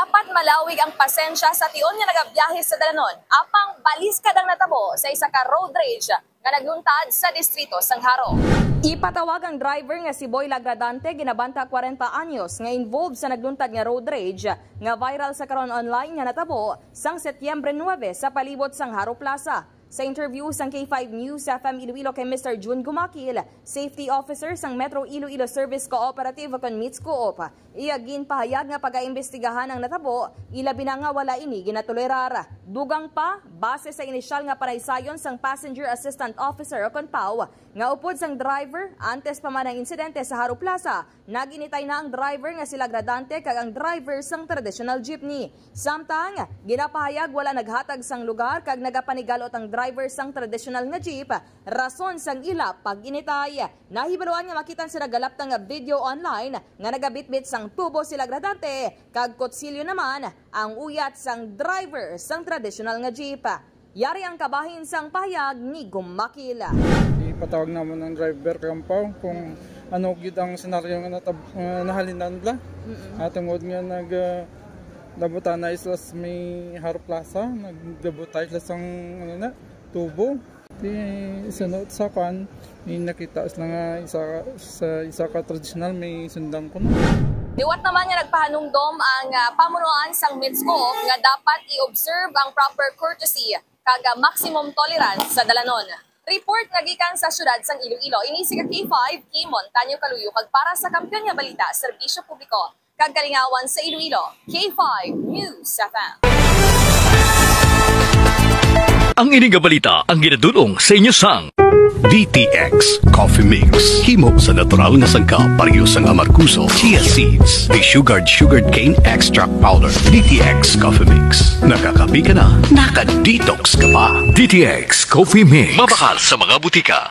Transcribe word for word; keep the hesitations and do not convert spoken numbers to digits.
Dapat malawig ang pasensya sa tion nga nagabiyahe sa dalanon, apang baliskad ang natabo sa isa ka road rage nga nagluntad sa distrito sang Jaro. Ipatawag ang driver nga si Boy Lagradante, ginabanta kwarenta anyos, nga involved sa nagluntad nga road rage nga viral sa karon online nga natabo sang Setyembre nuebe sa palibot sang Jaro Plaza. Sa interview sang K five News F M Iloilo kay Mister Jun Gumakil, safety officer sang Metro Iloilo Service Cooperative kon MITSCOOP, iya ginpahayag nga pagaimbestigahan ang natabo, ilabi na nga wala ini ginatolerar. Dugang pa, base sa inisyal nga panaysayon sang Passenger Assistant Officer o kon PAO, nga upod sang driver, antes pa man ang insidente sa Jaro Plaza, naginitay na ang driver nga si Lagradante kag ang driver sang traditional jeepney. Samtang, ginapahayag wala naghatag sang lugar kag nagapanigalot ang driver sang traditional nga jeep, rason sang ila pag-initay. Nahibaluan nga makita sa nagalaptang nga video online nga nagabitbit sang tubo si Lagradante kag kutsilyo naman ang uyat sang driver sang traditional nga jeep. Yari ang kabahin sang pahayag ni Gumakil. Ipatawag namon ang driver kag ang PAO kung ano gyud ang senaryo nga natab-, nga nahalinan nila. Ah, tungod nga nag, ah, nabutana sila sa may Jaro Plaza, nagdabutay sila sang, ano na, tubo. Di sunod sa kwan, may nakita sila nga isa, sa isa ka traditional may sundang kuno. Liwat naman nga nagpahanumdom ang, ah, pamunuan sang MITSCOOP nga dapat i-observe ang proper courtesy kag, ah, maximum tolerance sa dalanon. Report nga gikan sa siyudad sang Iloilo, ini si ka K five, Kimon Tanyo Kaluyo, kag para sa Kampiyon nga Balita, Serbisyo Publiko kag Kalingawan sa Iloilo, K five News F M. Ang ini nga balita ang ginadul-ong sa inyo sang D T X Coffee Mix. Himo sa natural nga sangkap, pareho sang amargoso, chia seeds, desugared sugarcane extract powder. D T X Coffee Mix. Nakakape ka na, naka-detox ka pa. D T X Coffee Mix. Mabakal sa mga butika.